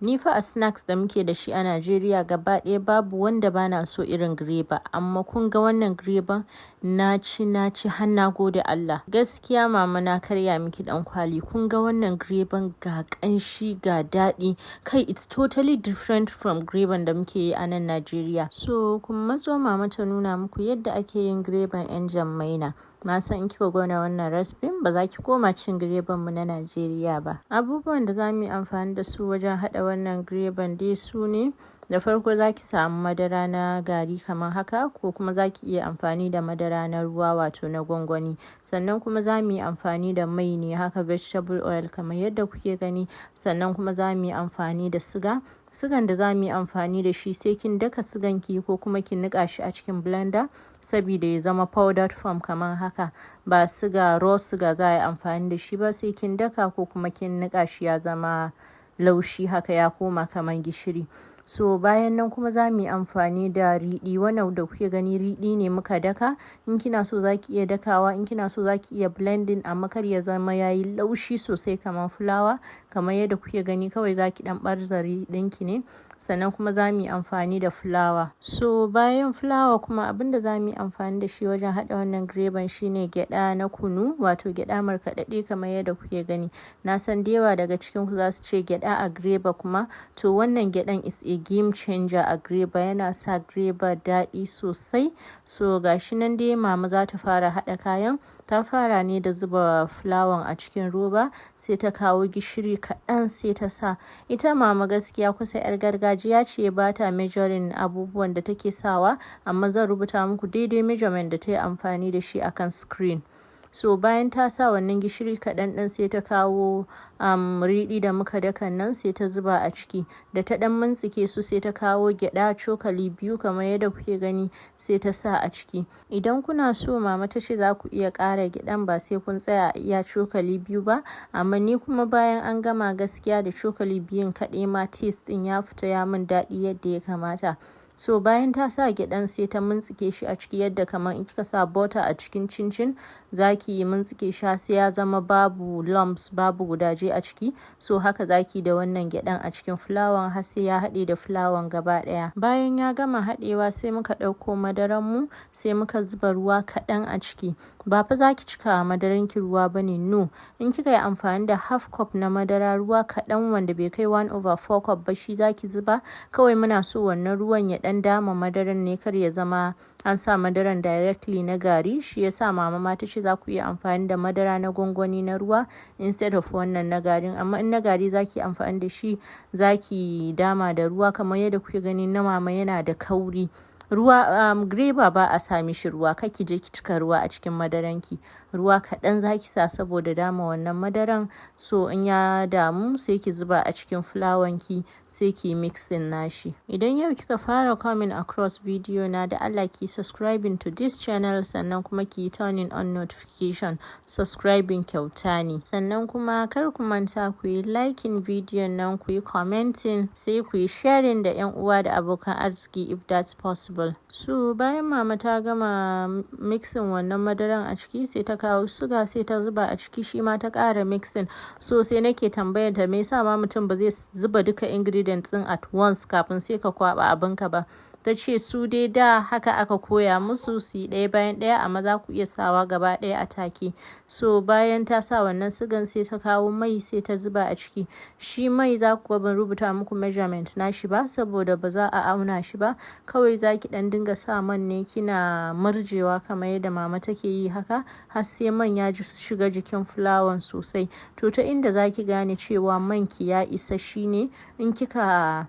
Ni fa a snacks da muke da shi a Najeriya gaba ɗaya babu wanda bana so irin greba, amma kun ga wannan greban, na ci, na ci har na gode Allah. Gaskiya mama na karya miki ɗan kwali. Kun ga wannan greban, ga ƙanshi, ga daɗi. Kai, it's totally different from greban da muke yi a nan Najeriya. So kun matso, mama ta nuna muku yadda ake yin greban 'yan Jammaina. Na san in kika gwada wannan recipe, ba za ki koma cin greban mu na Najeriya ba. Abubuwan da za mu yi amfani da su wajen haɗa wannan greban dai su ne: da farko za ki samu madara na gari kamar haka, ko kuma za ki iya amfani da madara na ruwa, wato na gwangwani. Sannan kuma za mu yi amfani da mai ne haka, vegetable oil, kamar yadda kuke gani. Sannan kuma za mu yi amfani da siga. Sigan da za mu yi amfani da shi, sai kin daka sigan ki ko kuma ki niƙa shi a cikin blender sabida ya zama powdered form kamar haka. Ba siga raw siga za a yi amfani da shi ba, sai kin daka ko kuma kin niƙa shi ya zama laushi haka, ya koma kamar gishiri. So bayan nan kuma za mu yi amfani da riɗi. Wannan da kuke gani riɗi ne muka daka. In kina so za ki iya dakawa, in kina so za ki iya blending, amma kar ya zama yayi laushi sosai kamar fulawa. Kamar yadda kuke gani, kawai za ki ɗan ɓarza riɗinki ne. Sannan kuma za mu yi amfani da fulawa. So bayan fulawa kuma, abin da za mu yi amfani da shi wajen haɗa wannan greban shine gyaɗa na kunu, wato gyaɗa markaɗaɗɗe, kamar yadda kuke gani. Na san da yawa daga cikin ku za su ce, "Gyaɗa a greba kuma?" To wannan gyaɗan is a game changer a greba, yana sa greba daɗi sosai. So gashi nan dai mama za ta fara haɗa kayan. Ta fara ne da zuba fulawan a cikin roba, sai ta kawo gishiri kaɗan sai ta sa. Ita mama gaskiya kusa 'yar gargajiya ce, ba ta measuring abubuwan da take sawa, amma zan rubuta muku daidai measurement da ta yi amfani da shi akan screen. So bayan ta sa wannan gishiri kaɗan ɗin, sai ta kawo riɗi da muka daka nan, sai ta zuba a ciki. Da ta ɗan mintsike su, sai ta kawo gyaɗa cokali 2, kamar yadda kuke gani, sai ta sa a ciki. Idan kuna so, mama ta ce za ku iya ƙara gyaɗan, ba sai kun tsaya a iya cokali 2 ba, amma ni kuma bayan an gama, gaskiya da cokali 2n kaɗai ma taste ɗin ya fita, ya min daɗi yadda ya kamata. So bayan ta sa gyaɗan, sai ta mintsike shi a ciki yadda kamar in kika sa butter a cikin cincin, zaki yi mintsike shi sai ya zama babu lumps, babu gudaje a ciki. So haka zaki da wannan gyaɗan a cikin fulawan har sai ya haɗe da fulawan gaba ɗaya. Bayan ya gama haɗewa, sai muka ɗauko madaran mu, sai muka zuba ruwa kaɗan a ciki. Ba fa zaki cika madaran ki ruwa bane, no. In kika yi amfani da half cup na madara, ruwa kaɗan wanda bai kai 1/4 cup ba shi zaki zuba. Kawai muna so wannan ruwan ya ɗan dama madaran ne, kar ya zama an sa madaran directly na gari. Shi yasa mama ma ta ce za ku iya amfani da madara na gwangwani na ruwa instead of wannan na garin, amma in na gari zaki amfani da shi, zaki dama da ruwa. Kamar yadda kuke gani, na mama yana da kauri. Ruwa greba ba a sa mishi ruwa. Kar ki je ki cika ruwa a cikin madaranki. Ruwa kaɗan zaki sa saboda dama wannan madaran. So in ya damu, sai ki zuba a cikin fulawan ki, sai ki mixing nashi. Idan yau kika fara coming across video na, da Allah ki subscribing to this channel, sannan kuma ki turning on notification. Subscribing kyauta ne. Sannan kuma kar ku manta ku yi liking video nan, ku yi commenting, sai ku yi sharing da yan uwa da abokan arziki if that's possible. So bayan mama ta gama mixing wannan madaran a ciki, sai ta kawo suga, sai ta zuba a ciki, shi ma ta ƙara mixing. So sai nake tambayar ta, me yasa ma mutum ba zai zuba duka ingredients din at once kafin sai ka kwaba abinka ba? Ta ce su dai da haka aka koya musu, su yi ɗaya bayan ɗaya, amma za ku iya sawa gaba ɗaya a take. So bayan ta sa wannan sigan, sai ta kawo mai, sai ta zuba a ciki. Shi mai za ku ga ban rubuta muku measurement nashi ba, saboda ba za a auna shi ba. Kawai za ki ɗan dinga sa man ne kina murjewa kamar yadda mama take yi haka, har sai man ya shiga jikin fulawan sosai. To ta inda za ki gane cewa man ki ya isa shine in kika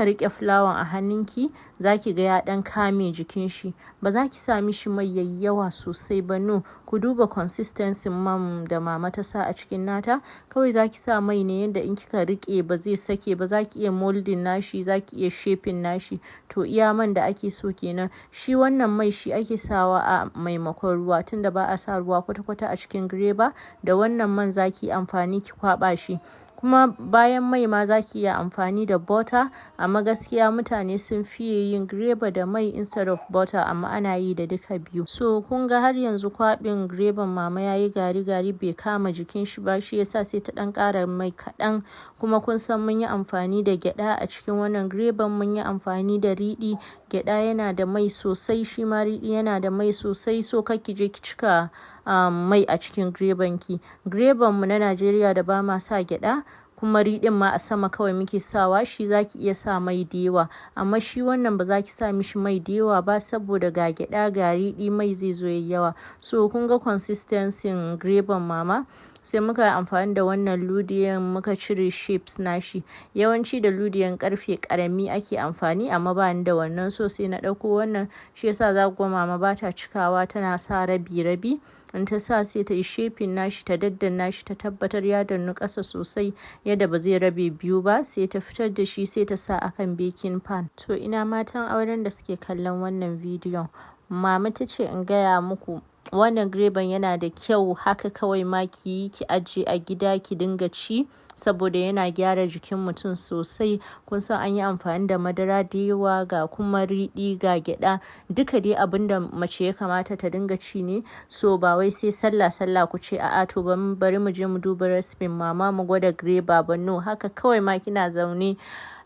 riƙe fulawan a hannunki, za ki ga ya ɗan kame jikin shi. Ba za ki sa mishi mai yayi yawa sosai ba, no. Ku duba consistency man da mama ta sa a cikin nata. Kawai za ki sa mai ne yanda in kika riƙe ba zai sake ba, za ki iya molding nashi, za ki iya shaping nashi. To iya man da ake so kenan. Shi wannan mai shi ake sawa a maimakon ruwa, tunda ba a sa ruwa kwata-kwata a cikin greba. Da wannan man za ki yi amfani ki kwaɓa shi. Kuma bayan mai ma za ki iya amfani da butter, amma gaskiya mutane sun fiye yin greba da mai instead of butter, amma ana yi da duka biyu. So kun ga har yanzu kwaɓin greban mama yayi gari gari, bai kama jikin shi ba, shi yasa sai ta ɗan ƙara mai kaɗan. Kuma kun san mun yi amfani da gyaɗa a cikin wannan greban, mun yi amfani da riɗi. Gyaɗa yana da mai sosai, shi ma riɗi yana da mai sosai, so kar ki je ki cika mai a cikin greban ki. Greban mu na Najeriya da ba ma sa gyaɗa, kuma riɗin ma a sama kawai muke sawa, shi zaki iya sa mai da yawa, amma shi wannan ba za ki sa mishi mai da yawa ba, saboda ga gyaɗa ga riɗi, mai zai zo yayi yawa. So kun ga consistency greban mama. Sai muka yi amfani da wannan ludiyan muka cire shapes nashi. Yawanci da ludiyan karfe karami ake amfani, amma ba ni da wannan, so sai na ɗauko wannan. Shi yasa za ku ga mama ba ta cikawa, tana sa rabi rabi. In ta sa, sai ta yi shaping nashi, ta daddanna shi, ta tabbatar ya dannu ƙasa sosai yadda ba zai rabe biyu ba, sai ta fitar da shi, sai ta sa akan baking pan. To ina matan auren da suke kallon wannan bidiyon, mama ta ce in gaya muku wannan greban yana da kyau haka kawai ma ki yi ki ajiye a gida ki dinga ci, saboda yana gyara jikin mutum sosai. Kun san an yi amfani da madara da yawa, ga kuma riɗi, ga gyaɗa, duka dai abin da mace ya kamata ta dinga ci ne. So ba wai sai sallah sallah ku ce, "A'a, to bari mu je mu duba recipe mama mu gwada greba" ba. No, haka kawai ma kina zaune,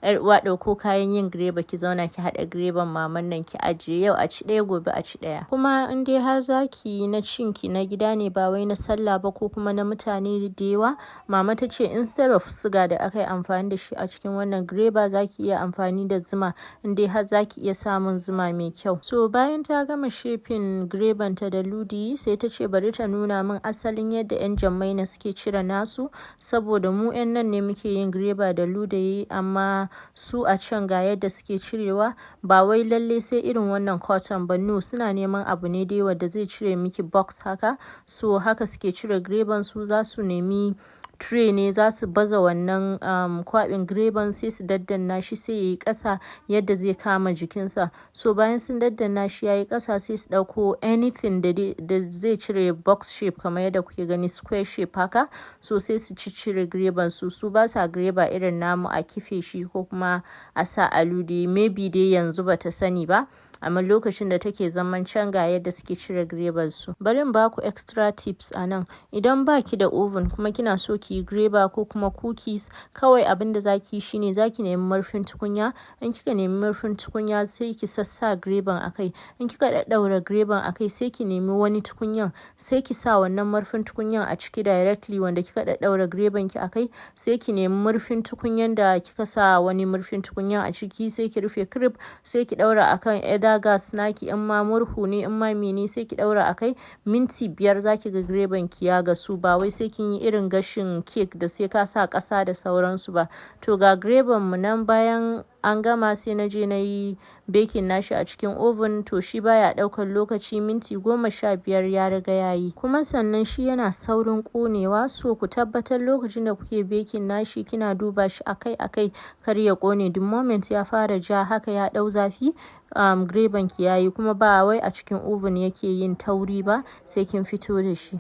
yar uwa, ɗauko kayan yin greba, ki zauna ki haɗa greban maman nan ki ajiye, yau a ci ɗaya, gobe a ci ɗaya. Kuma in dai har za ki yi na cin ki na gida ne, ba wai na sallah ba ko kuma na mutane da yawa, mama ta ce instead of suga da aka yi amfani da shi a cikin wannan greba, za ki iya amfani da zuma, in dai har za ki iya samun zuma mai kyau. So bayan ta gama shaping greban ta da ludi, sai ta ce bari ta nuna min asalin yadda 'yan Jammaina suke cire nasu, saboda mu 'yan nan ne muke yin greba da ludayi, amma su a can ga yadda suke cirewa. Ba wai lalle sai irin wannan cotton ba, no, suna neman abu ne dai wanda zai cire miki box haka. So haka suke cire greban su. Za su nemi tray ne, za su baza wannan kwaɓin greban, sai su daddanna shi, sai yayi ƙasa yadda zai kama jikinsa. So bayan sun daddanna shi yayi ƙasa, sai su ɗauko anything da zai cire box shape, kamar yadda kuke gani, square shape haka. So sai su ciccire greban su. Su ba sa greba irin namu a kife shi ko kuma a sa a ludayi. Maybe dai yanzu bata sani ba, amma lokacin da take zaman can, ga yadda suke cire greban su. Bari in baku extra tips a nan. Idan baki da oven kuma kina so ki yi greba ko kuma cookies, kawai abin da zaki yi shine zaki nemi murfin tukunya. In kika nemi murfin tukunya, sai ki sassa greban a kai. In kika ɗaɗɗaura greban a kai, sai ki nemi wani tukunyan, sai ki sa wannan murfin tukunyan a ciki directly wanda kika ɗaɗɗaura greban ki a kai. Sai ki nemi murfin tukunyan da kika sa wani murfin tukunyan a ciki, sai ki rufe kirif, sai ki ɗaura akan either gas naki, in ma murhu ne, in ma mene, sai ki ɗaura a kai. Minti 5 zaki ga greban ki ya gasu, ba wai sai kin yi irin gashin cake da sai ka sa ƙasa da sauransu ba. To ga greban mu nan, bayan an gama, sai na je na yi baking nashi a cikin oven. To shi baya ɗaukar lokaci, minti 15 ya riga ya yi. Kuma sannan shi yana saurin ƙonewa, so ku tabbatar lokacin da kuke baking nashi kina duba shi akai akai kar ya ƙone. The moment ya fara ja haka, ya ɗau zafi, greban ki yayi. Kuma ba wai a cikin oven yake yin tauri ba, sai kin fito da shi.